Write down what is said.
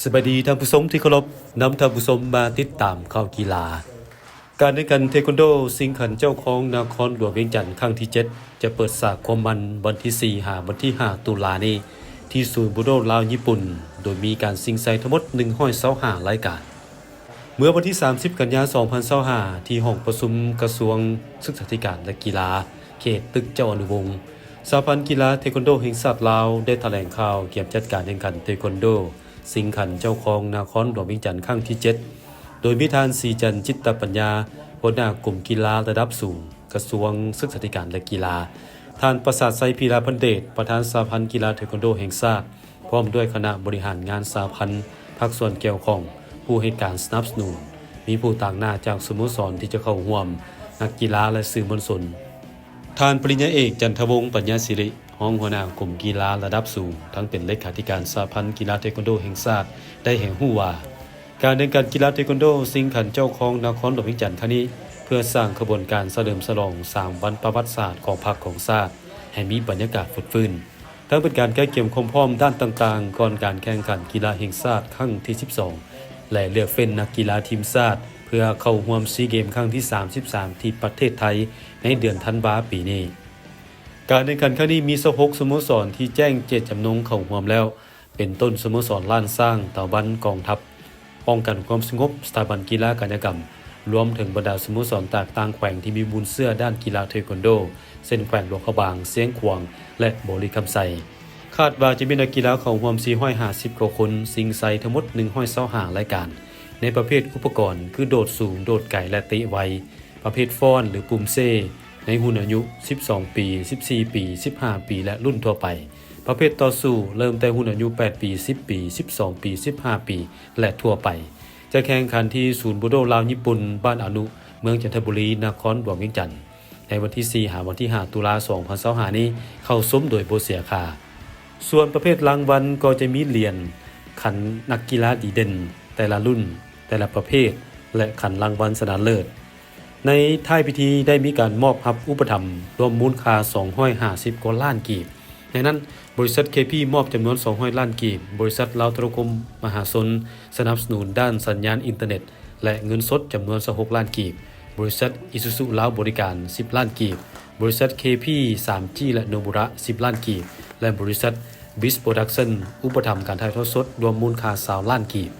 ສະບາຍດີທ່ານຜູ້ຊົມທີ່ເຄົາລົບ, ນຳທ່ານຜູ້ຊົມມາຕິດຕາມຂ່າວກິລາ. ການແຂ່ງຂັນເທຄວັນໂດຊິງຂັນເຈົ້າຄອງນະຄອນຫຼວງວຽງຈັນຄັ້ງທີເຈັດ ຈະເປີດສາກຄວາມມັນວັນທີສີ່ຫາວັນທີຫ້າຕຸລານີ້ ທີ່ສູນບູໂດລາວຍີ່ປຸ່ນ ໂດຍມີການຊິງໄຊທັງໝົດໜຶ່ງຮ້ອຍຊາວຫ້າລາຍການ. ເມື່ອວັນທີສາມສິບກັນຍາສອງພັນຊາວຫ້າ ທີ່ຫ້ອງປະຊຸມກະຊວງສຶກສາທິການ ແລະ ກິລາ ເຂດຕຶກເຈົ້າອະນຸວົງ, ສະຫະພັນກິລາເທຄວັນໂດແຫ່ງຊາດລາວ ໄດ້ຖະແຫຼງຂ່າວກຽມຈັດການແຂ່ງຂັນເທຄວັນໂດຊິງຂັນເຈົ້າຄອງນະຄອນຫຼວງວຽງຈັນຄັ້ງທີເຈັດ ໂດຍມີທ່ານ ສີຈັນ ຈິດຕະປັນຍາ ຫົວໜ້າກົມກິລາລະດັບສູງ ກະຊວງສຶກສາທິການ ແລະ ກິລາ, ທ່ານ ປະສາດໄຊ ພີລາພັນເດດ ປະທານສະຫະພັນກິລາເທຄວັນໂດແຫ່ງຊາດ ພ້ອມດ້ວຍຄະນະບໍລິຫານງານສະຫະພັນ, ພາກສ່ວນກ່ຽວຂ້ອງ, ຜູ້ໃຫ້ການສະໜັບສະໜູນ, ມີຜູ້ຕາງໜ້າຈາກສະໂມສອນທີ່ຈະເຂົ້າຮ່ວມ, ນັກກິລາ ແລະ ສື່ມວນຊົນ. ທ່ານ ປະລິນຍາເອກ ຈັນທະວົງ ປັນຍາສິລິ ຮອງຫົວໜ້າກົມກິລາລະດັບສູງ, ທັງເປັນເລຂາທິການສະຫະພັນກິລາເທຄວັນໂດແຫ່ງຊາດ ໄດ້ໃຫ້ຮູ້ວ່າ ການແຂ່ງຂັນກິລາເທຄວັນໂດຊິງຂັນເຈົ້າຄອງນະຄອນຫຼວງວຽງຈັນຄັ້ງນີ້ ເພື່ອສ້າງຂະບວນການສະເຫຼີມສະຫຼອງສາມວັນປະຫວັດສາດຂອງພັກຂອງຊາດ ໃຫ້ມີບັນຍາກາດຟົດຟື້ນ. ທັງເປັນການກະກຽມຄວາມພ້ອມດ້ານຕ່າງໆ ກ່ອນການແຂ່ງຂັນກິລາແຫ່ງຊາດຄັ້ງທີສິບສອງ ແລະ ເລືອກເຟ້ນນັກກິລາທີມຊາດ ເພື່ອເຂົ້າຮ່ວມຊີເກມຄັ້ງທີສາມສິບສາມ ທີ່ປະເທດໄທ ໃນເດືອນທັນວາປີນີ້. ການແຂ່ງຂັນຄັ້ງນີ້ມີຊາວຫົກສະໂມສອນທີ່ແຈ້ງເຈດຈຳນົງເຂົ້າຮ່ວມແລ້ວ, ເປັນຕົ້ນສະໂມສອນລ້ານຊ້າງ, ຕາວັນ, ກອງທັບ, ປ້ອງກັນຄວາມສະຫງົບ, ສະຖາບັນກິລາກາຍະກຳ, ລວມເຖິງບັນດາສະໂມສອນຈາກຕ່າງແຂວງທີ່ມີມູນເຊື້ອດ້ານກິລາເທຄວັນໂດ ເຊັ່ນ ແຂວງຫຼວງພະບາງ, ຊຽງຂວາງ ແລະ ບໍລິຄຳໄຊ. ຄາດວ່າຈະມີນັກກິລາເຂົ້າຮ່ວມສີ່ຮ້ອຍຫ້າສິບກວ່າຄົນ, ຊິງໄຊທັງໝົດໜຶ່ງຮ້ອຍຊາວຫ້າລາຍການ ໃນປະເພດອຸປະກອນ ຄື ໂດດສູງ, ໂດດໄກ ແລະ ເຕະໄວ, ປະເພດຟ້ອນ ຫຼື ປຸ່ມເຊ ໃນຮຸ່ນອາຍຸສິບສອງປີ, ສິບສີ່ປີ, ສິບຫ້າປີ ແລະ ລຸ້ນທົ່ວໄປ, ປະເພດຕໍ່ສູ້ ເລີ່ມແຕ່ຮຸ່ນອາຍຸແປດປີ, ສິບປີ, ສິບສອງປີ, ສິບຫ້າປີ ແລະ ທົ່ວໄປ. ຈະແຂ່ງຂັນທີ່ສູນບູໂດລາວຍີ່ປຸ່ນ ບ້ານອານຸ, ເມືອງຈັນທະບູລີ, ນະຄອນຫຼວງວຽງຈັນ ໃນວັນທີສີ່ຫາວັນທີຫ້າຕຸລາສອງພັນຊາວຫ້ານີ້ ເຂົ້າຊົມໂດຍບໍ່ເສຍຄ່າ. ສ່ວນປະເພດລາງວັນກໍຈະມີຫຼຽນຂັນນັກກິລາດີເດັ່ນແຕ່ລະລຸ້ນ, ແຕ່ລະປະເພດ ແລະ ຂັນລາງວັນຊະນະເລີດ. ໃນທ້າຍພິທີໄດ້ມີການມອບຮັບອຸປະຖຳລວມມູນຄ່າສອງຮ້ອຍຫ້າສິບກວ່າລ້ານກີບ. ໃນນັ້ນ, ບໍລິສັດ ເຄພີ ມອບຈຳນວນສອງຮ້ອຍລ້ານກີບ, ບໍລິສັດລາວໂທລະຄົມມະຫາຊົນ ສະໜັບສະໜູນດ້ານສັນຍານອິນເຕີເນັດ ແລະ ເງິນສົດຈຳນວນຊາວຫົກລ້ານກີບ, ບໍລິສັດ ອີຊູຊູ ລາວບໍລິການ ສິບລ້ານກີບ, ບໍລິສັດ ເຄພີ ສາມຈີ ແລະ ໂນບຸຣະ ສິບລ້ານກີບ ແລະ ບໍລິສັດ ບິສ ໂປຣດັກຊັນ ອຸປະຖຳການຖ່າຍທອດສົດ ລວມມູນຄ່າຊາວລ້ານກີບ.